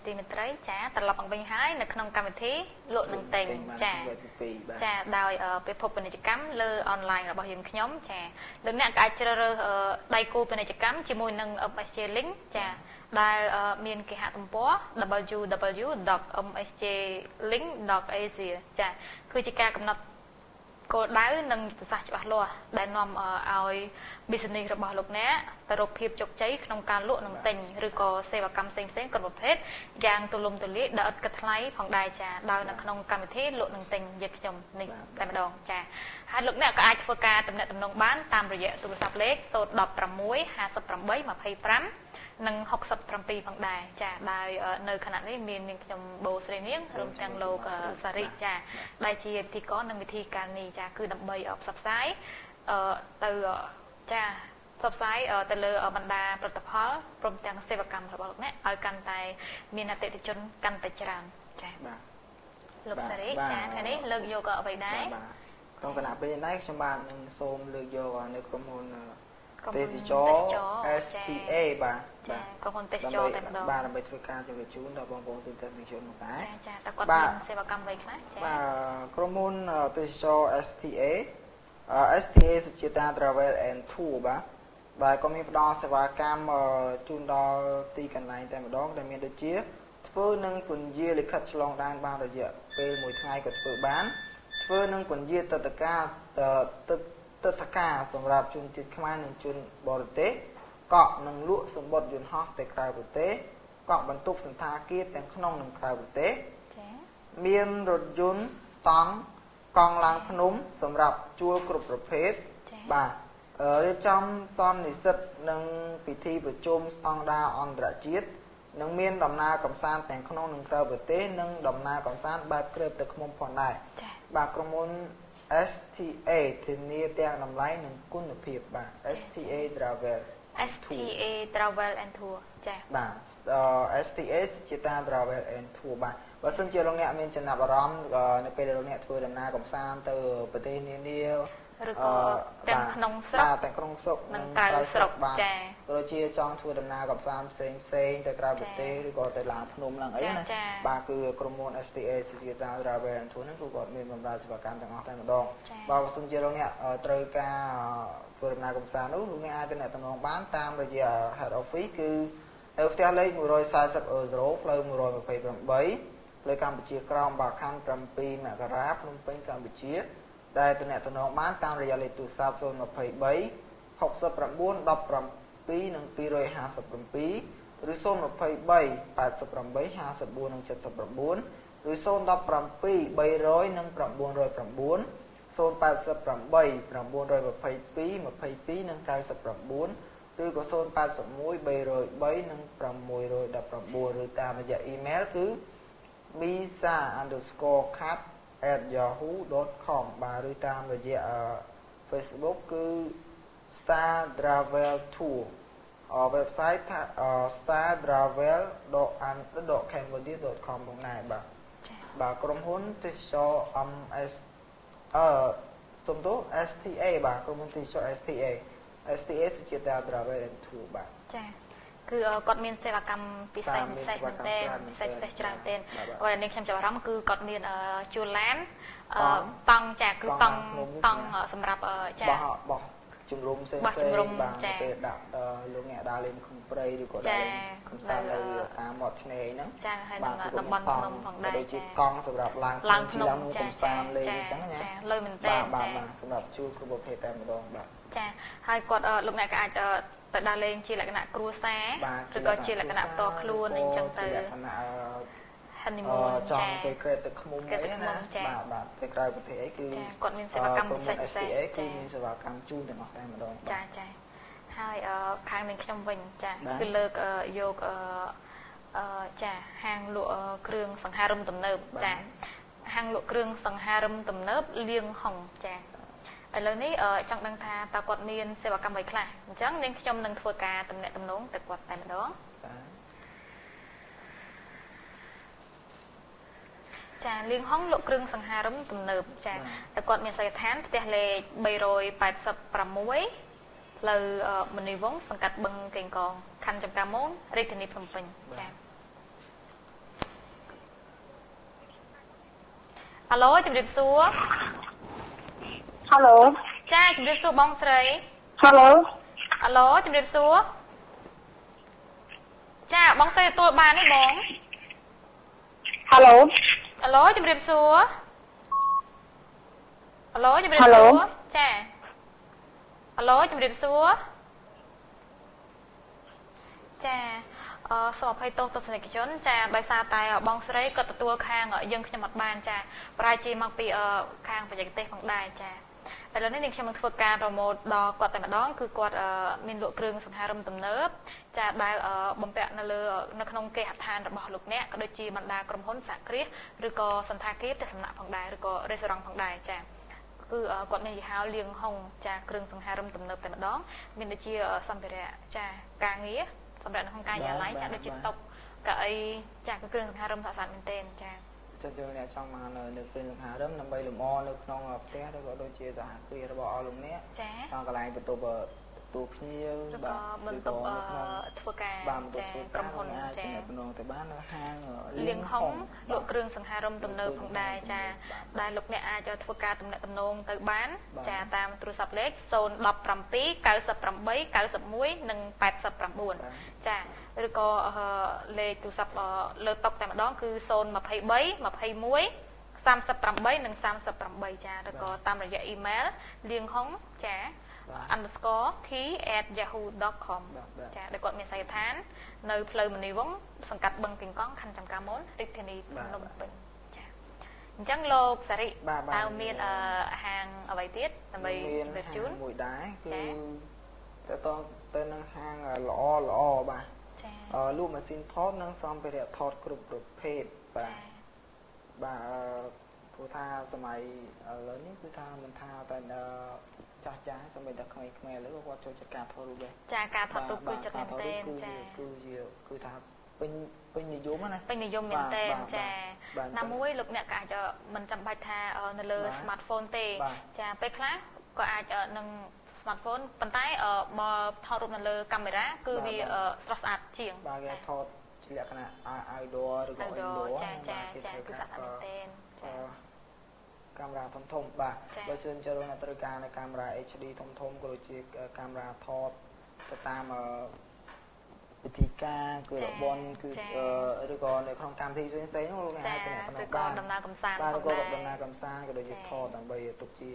ទីមេត្រីចាត្រឡប់មកវិញហើយនៅក្នុងកម្មវិធីលក់និងទិញចា វគ្គទី2បាទ ចាដោយពិភពពាណិជ្ជកម្មលើអនឡាញរបស់យើងខ្ញុំចាលោកអ្នកក៏អាចជ្រើសរើសដៃគូពាណិជ្ជកម្មជាមួយនឹង MSJ Link ចាដែលមានគេហទំព័រ www.msjlink.asia ចាគឺជាការកំណត់គោលដៅនិងយុទ្ធសាស្ត្រច្បាស់លាស់ដែលនាំឲ្យ business របស់លោកអ្នកទៅរកភាពជោគជ័យក្នុងការលក់និងទិញឬក៏សេវាកម្មផ្សេងៗគ្រប់ប្រភេទយ៉ាងទូលំទូលាយដោយឥតគិតថ្លៃផងដែរចាដោយនៅក្នុងកម្មវិធីលក់និងទិញយើងខ្ញុំនេះតែម្ដងចាហើយលោកអ្នកក៏អាចធ្វើការទំនាក់ទំនងបានតាមរយៈទូរស័ព្ទលេខ016 58 25និង67ផងដែរចាដោយនៅខណៈនេះមាននាងខ្ញុំបូស្រីនាងរួមទាំងលោកសារិចាដែលជាពិធីករនិងវិធីការនេះចាគឺដើម្បីផ្សព្វផ្សាយទៅចាផ្សព្វផ្សាយទៅលើបណ្ដាផលិតផលព្រមទាំងសេវាកម្មរបស់លោកអ្នកឲ្យកាន់តែមានអតិថិជនកាន់តែច្រើនចា បាទ លោកសារិចាថ្ងៃនេះលើកយកអ្វីដែរ? បាទក្នុងគណៈពេលនេះខ្ញុំបាទនឹងសូមលើកយកនៅក្រុមហ៊ុនទេសចរ STA បាទ បាទក្រុមហ៊ុនទេសចរតែម្ដង បាទដើម្បីធ្វើការជម្រាបជូនដល់បងប្អូនទូទាំងប្រទេសមកដែរ ចាចាតើគាត់មានសេវាកម្មអ្វីខ្លះចា? បាទក្រុមហ៊ុនទេសចរ STA STA សុជាតា Travel and Tour បាទបាទក៏មានផ្ដល់សេវាកម្មជូនដល់ទីកន្លែងតែម្ដងដែលមានដូចជាធ្វើនឹងពន្យាលិខិតឆ្លងដែនបានរយៈពេល1ថ្ងៃក៏ធ្វើបានធ្វើនឹងពន្យាតតកាទឹកទឹកថកាសម្រាប់ជនជាតិខ្មែរនិងជនបរទេសកក់និងលក់សម្បត្តិយន្តហោះទៅក្រៅប្រទេសកក់បន្ទប់សន្តាគារទាំងក្នុងនិងក្រៅប្រទេស ចា មានរថយន្តតង់កង់ឡើងភ្នំសម្រាប់ជួលគ្រប់ប្រភេទបាទរៀបចំសន្និសិទនិងពិធីប្រជុំស្តង់ដារអន្តរជាតិនិងមានដំណើរកម្សាន្តទាំងក្នុងនិងក្រៅប្រទេសនិងដំណើរកម្សាន្តបែបក្រេបទឹកឃ្មុំផងដែរបាទក្រុមហ៊ុន STA ធានាទាំងតម្លៃនិងគុណភាពបាទ STA Travel STA Travel and Tour ចា។ បាទ STA ជាតា Travel and Tour បាទបើសិនជាលោកអ្នកមានចំណាប់អារម្មណ៍នៅពេលដែលលោកអ្នកធ្វើដំណើរកម្សាន្តទៅប្រទេសនានា ឬក៏ទាំងក្នុងស្រុក បាទទាំងក្នុងស្រុក និងក្រៅស្រុកចា ដូចជាចង់ធ្វើដំណើរកម្សាន្តផ្សេងផ្សេងទៅក្រៅប្រទេសឬក៏ទៅឡើងភ្នំឡើងអីណាបាទគឺក្រុមហ៊ុន STA សុជាតា Travel and Tour ហ្នឹងគឺគាត់មានបម្រើសេវាកម្មទាំងអស់តែម្ដងបាទបើសិនជាលោកអ្នកត្រូវការធ្វើដំណើរកម្សាន្តនោះលោកអ្នកអាចទំនាក់ទំនងបានតាមរយៈ Head Office គឺនៅផ្ទះលេខ140អឺរ៉ូផ្លូវ128ផ្លូវកម្ពុជាក្រោមបាខណ្ឌ7មករាភ្នំពេញកម្ពុជាដែលទំនាក់ទំនងបានតាមរយៈលេខទូរស័ព្ទ023 69 17និង257ឬ023 88 54និង79ឬ017 300និង909 088 922 22និង99ឬក៏081 303និង619ឬតាមរយៈអ៊ីមែលគឺ misa_cat@yahoo.com បាទឬតាមរយៈ Facebook គឺ Star Travel Tour website ថា startravel.cambodia.com ផងដែរបាទបាទក្រុមហ៊ុនទេសចរ MS អឺសុំទោស STA បាទក្រុមហ៊ុនទេសចរ STA STA សុជាតា Travel and Tour បាទ ចាគឺគាត់មានសេវាកម្មពិសេសពិសេសមែនទែនពិសេសពិសេសច្រើនមែនទែនអ្វីដែលនាងខ្ញុំចាប់អារម្មណ៍គឺគាត់មានជួលឡានតង់ចាគឺតង់តង់សម្រាប់ចា បោះបោះជំរំផ្សេងផ្សេងបាទពេលដាក់លោកអ្នកដើរលេងក្នុងព្រៃឬក៏ដើរលេងកម្សាន្តនៅតាមមាត់ឆ្នេរហ្នឹង ចាហើយនឹងតំបន់ភ្នំផងដែរ ដូចជាកង់សម្រាប់ឡើង ឡើងភ្នំ ឡើងកម្សាន្តលេងអញ្ចឹងណា លុយមែនតើ បាទបាទសម្រាប់ជួលគ្រប់ប្រភេទតែម្ដងបាទ ចាហើយគាត់លោកអ្នកក៏អាចទៅដើរលេងជាលក្ខណៈគ្រួសារឬក៏ជាលក្ខណៈផ្ទាល់ខ្លួនអញ្ចឹងទៅ លក្ខណៈ honeymoon ចង់ទៅក្រេតទៅឃ្មុំអីណាបាទបាទទៅក្រៅប្រទេសអីគឺ គាត់មានសេវាកម្មពិសេស ពិសេសគឺមានសេវាកម្មជូនទាំងអស់តែម្ដង ចាចាហើយខាងនឹងខ្ញុំវិញចាគឺលើកយកអឺចាហាងលក់គ្រឿងសង្ហារឹមទំនើបចាហាងលក់គ្រឿងសង្ហារឹមទំនើបលៀងហុងចាឥឡូវនេះចង់ដឹងថាតើគាត់មានសេវាកម្មអ្វីខ្លះអញ្ចឹងនាងខ្ញុំនឹងធ្វើការទំនាក់ទំនងទៅគាត់តែម្ដង បាទ ចាលៀងហុងលក់គ្រឿងសង្ហារឹមទំនើបចាតែគាត់មានស័យដ្ឋានផ្ទះលេខ386ផ្លូវមនីវងសង្កាត់បឹងកេងកងខណ្ឌចំការមនរាជធានីភ្នំពេញចា។ ហៅឡូជំរាបសួរ Hello. ចាជំរាបសួរបងស្រី Hello. អាឡូជំរាបសួរចាបងស្រីទទួលបានទេបង Hello. អាឡូជំរាបសួរអាឡូជំរាបសួរចាអាឡូជំរាបសួរចាអឺសូមអភ័យទោសទស្សនិកជនចាដោយសារតែបងស្រីគាត់ទទួលខាងយើងខ្ញុំអត់បានចាប្រហែលជាមកពីខាងបច្ចេកទេសផងដែរចាឥឡូវនេះនាងខ្ញុំនឹងធ្វើការ promote ដល់គាត់តែម្ដងគឺគាត់មានលក់គ្រឿងសង្ហារឹមទំនើបចាដែលបំពាក់នៅលើនៅក្នុងគេហដ្ឋានរបស់លោកអ្នកក៏ដូចជាបណ្ដាក្រុមហ៊ុនសហគ្រាសឬក៏សន្តាគារផ្ទះសំណាក់ផងដែរឬក៏រេស្តូរ៉ង់ផងដែរចាគឺគាត់មានយីហោលៀងហុងចាគ្រឿងសង្ហារឹមទំនើបតែម្ដងមានដូចជាសម្ភារៈចាការងារសម្រាប់នៅក្នុងការិយាល័យចាដូចជាតុកៅអីចាគឺគ្រឿងសង្ហារឹមស្អាតៗមែនទែនចា ចាយើងអ្នកចង់មកនៅគ្រឿងសង្ហារឹមដើម្បីលម្អនៅក្នុងផ្ទះឬក៏ដូចជាសហគ្រាសរបស់អស់លោកអ្នក ចា កន្លែងបន្ទប់ទទួលភ្ញៀវ ឬក៏បន្ទប់ធ្វើការ បាទបន្ទប់ធ្វើ ក្រុមហ៊ុន ចាទំនងទៅបាននៅហាង លៀងហុងលក់គ្រឿងសង្ហារឹមទំនើបផងដែរចាដែលលោកអ្នកអាចធ្វើការទំនាក់ទំនងទៅបានចាតាមទូរស័ព្ទលេខ017 98 91និង89ចាឬក៏លេខទូរស័ព្ទលើតុតែម្ដងគឺ023 21 38និង38ចាឬក៏តាមរយៈអ៊ីមែលលៀងហុងចា _t@yahoo.com ចាដែលគាត់មានសាយដ្ឋាននៅផ្លូវមនីវង្សសង្កាត់បឹងកេងកងខណ្ឌចំការមនរាជធានីភ្នំពេញចាអញ្ចឹងលោកសារិតើមានហាងអ្វីទៀតដើម្បីជម្រាបជូន មួយដែរគឺតើតទៅនឹងហាងល្អល្អបាទ ចា លក់ម៉ាស៊ីនថតនិងសម្ភារៈថតគ្រប់ប្រភេទបាទបាទព្រោះថាសម័យឥឡូវនេះគឺថាមិនថាតែចាស់ចាស់សូម្បីតែក្មេងៗឥឡូវក៏គាត់ចូលចិត្តការថតរូបដែរ ចាការថតរូបគឺចិត្តមែនទែនចា គឺជាគឺថាពេញពេញនិយមណា ពេញនិយមមែនទែនចាណាមួយលោកអ្នកក៏អាចមិនចាំបាច់ថានៅលើ smartphone ទេចាពេលខ្លះក៏អាចនឹង smartphone ប៉ុន្តែបើថតរូបនៅលើកាមេរ៉ាគឺវាស្រស់ស្អាតជាង បាទគេថតជាលក្ខណៈ outdoor ឬក៏ indoor ចាចាចាគឺស្អាតមែនទែនចា កាមេរ៉ាធំធំបាទបើសិនជាលោកអ្នកត្រូវការនៅកាមេរ៉ា HD ធំធំក៏ដូចជាកាមេរ៉ាថតទៅតាមពិធីការគឺរបនគឺឬក៏នៅក្នុងកម្មវិធីផ្សេងៗនោះលោកអ្នកអាចទំនាក់ទំនងបាន ដំណើរកំសាន្ត បាទឬក៏ដំណើរកំសាន្តក៏ដូចជាថតដើម្បីទុកជា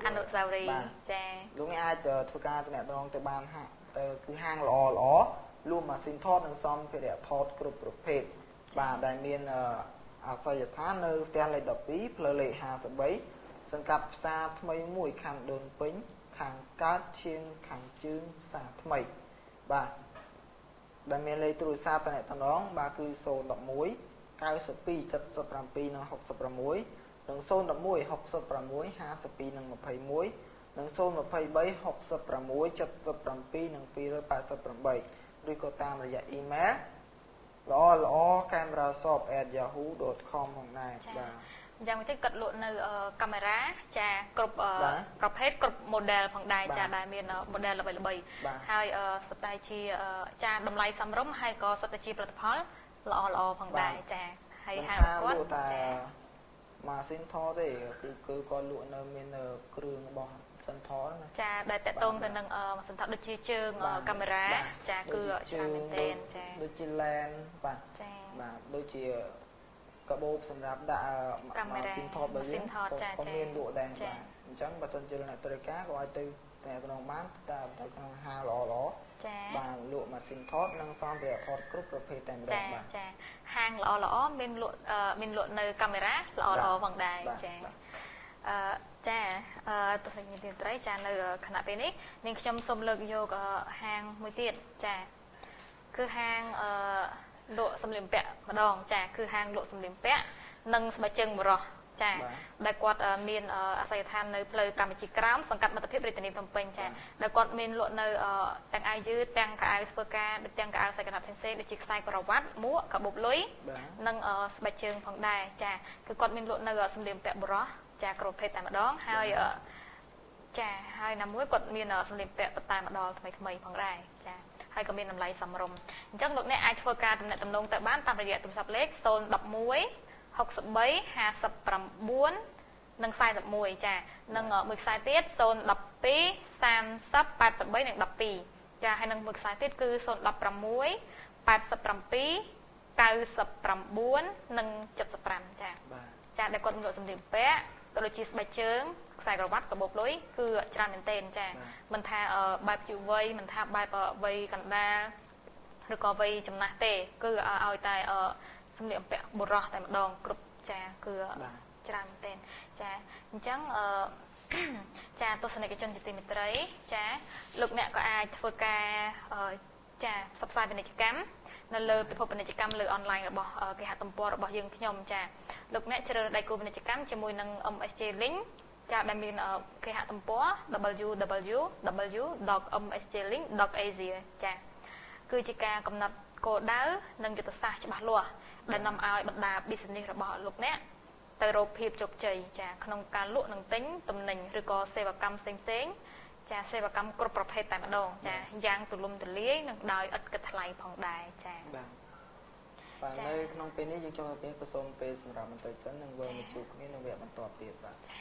អ នុស្សាវរីយ៍ចា លោកអ្នកអាចធ្វើការទំនាក់ទំនងទៅបានហាក់ទៅគឺហាងល្អល្អលក់ម៉ាស៊ីនថតនិងសម្ភារៈថតគ្រប់ប្រភេទបាទដែលមានអាសយដ្ឋាននៅផ្ទះលេខ12ផ្លូវលេខ53សង្កាត់ផ្សារថ្មីមួយខណ្ឌដូនពេញខាងកើតឈៀងខាងជើងផ្សារថ្មីបាទដែលមានលេខទូរស័ព្ទតំណងបាទគឺ011 92 77និង66និង011 66 52និង21និង023 66 77និង288ឬក៏តាមរយៈអ៊ីមែលល្អល្អ camerashop@yahoo.com ផងដែរបាទ យ៉ាងមួយទៀតគាត់លក់នៅកាមេរ៉ាចាគ្រប់ប្រភេទគ្រប់ model ផងដែរចាដែលមាន model ល្បីៗហើយសុទ្ធតែជាចាតម្លៃសមរម្យហើយក៏សុទ្ធតែជាផលិតផលល្អល្អផងដែរចាហើយហាងគាត់ តែម៉ាស៊ីនថតទេគឺគឺគាត់លក់នៅមានគ្រឿងរបស់សិនថតណា ចាដែលតកតងទៅនឹងម៉ាស៊ីនថតដូចជាជើងកាមេរ៉ាចាគឺច្រើនមែនទែនចា ដូចជា lens បាទ ចា បាទដូចជាកាបូបសម្រាប់ដាក់ម៉ាស៊ីនថតបើយើងក៏មានលក់ដែរបាទអញ្ចឹងបើសិនជាអ្នកត្រូវការក៏អាចទៅតែក្នុងបានតែទៅក្នុងហាងល្អល្អ ចា បាទលក់ម៉ាស៊ីនថតនិងសម្ភារៈថតគ្រប់ប្រភេទតែម្ដងបាទ ចាហាងល្អល្អមានលក់មានលក់នៅកាមេរ៉ាល្អល្អផងដែរចាអឺចាអឺទស្សនិកជនត្រីចានៅខណៈពេលនេះនាងខ្ញុំសូមលើកយកហាងមួយទៀតចាគឺហាងអឺលក់សម្លៀកបំពាក់ម្ដងចាគឺហាងលក់សម្លៀកបំពាក់និងស្បែកជើងបុរសចាដែលគាត់មានអាសយដ្ឋាននៅផ្លូវកម្ពុជាក្រោមសង្កាត់មិត្តភាពរាជធានីភ្នំពេញចាដែលគាត់មានលក់នៅទាំងអាវយឺតទាំងខោអាវធ្វើការដូចទាំងខោអាវខ្សែក្រណាត់ផ្សេងៗដូចជាខ្សែក្រវ៉ាត់មួកកាបូបលុយនិងស្បែកជើងផងដែរចាគឺគាត់មានលក់នៅសម្លៀកបំពាក់បុរសចាគ្រប់ប្រភេទតែម្ដងហើយចាហើយណាមួយគាត់មានសម្លៀកបំពាក់តែម្ដងថ្មីថ្មីផងដែរចាហើយក៏មានតម្លៃសមរម្យអញ្ចឹងលោកអ្នកអាចធ្វើការទំនាក់ទំនងទៅបានតាមរយៈទូរស័ព្ទលេខ011 63 59 និង41ចានិងមួយខ្សែទៀត012 30 83និង12ចាហើយនឹងមួយខ្សែទៀតគឺ016 87 99និង75ចា បាទ ចាដែលគាត់មានលក់សម្លៀកបំពាក់ក៏ដូចជាស្បែកជើងខ្សែក្រវ៉ាត់កាបូបលុយគឺច្រើនមែនទែនចាមិនថាបែបយុវវ័យមិនថាបែបវ័យកណ្ដាលឬក៏វ័យចំណាស់ទេ គឺឲ្យតែសម្លៀកបំពាក់បុរសតែម្ដងគ្រប់ចាគឺច្រើនមែនទែនចាអញ្ចឹងអឺចាទស្សនិកជនជាទីមេត្រី ចាលោកអ្នកក៏អាចធ្វើការចាផ្សព្វផ្សាយពាណិជ្ជកម្មនៅលើពិភពពាណិជ្ជកម្មលើអនឡាញរបស់គេហទំព័ររបស់យើងខ្ញុំចាលោកអ្នកជ្រើសរើសដៃគូពាណិជ្ជកម្មជាមួយនឹង MSJ Link ចាដែលមានគេហទំព័រ www.msjlink.asia ចាគឺជាការកំណត់គោលដៅនិងយុទ្ធសាស្ត្រច្បាស់លាស់ដែលនាំឲ្យបណ្ដា business របស់លោកអ្នកទៅរកភាពជោគជ័យចាក្នុងការលក់និងទិញទំនិញឬក៏សេវាកម្មផ្សេងៗចាសេវាកម្មគ្រប់ប្រភេទតែម្ដងចាយ៉ាងទូលំទូលាយនិងដោយឥតគិតថ្លៃផងដែរចា បាទបាទនៅក្នុងពេលនេះយើងចូលទៅពេលប្រសូមពេលសម្រាប់បន្តិចសិននឹងវិលមកជួបគ្នានៅវគ្គបន្តទៀតបាទ។ ចា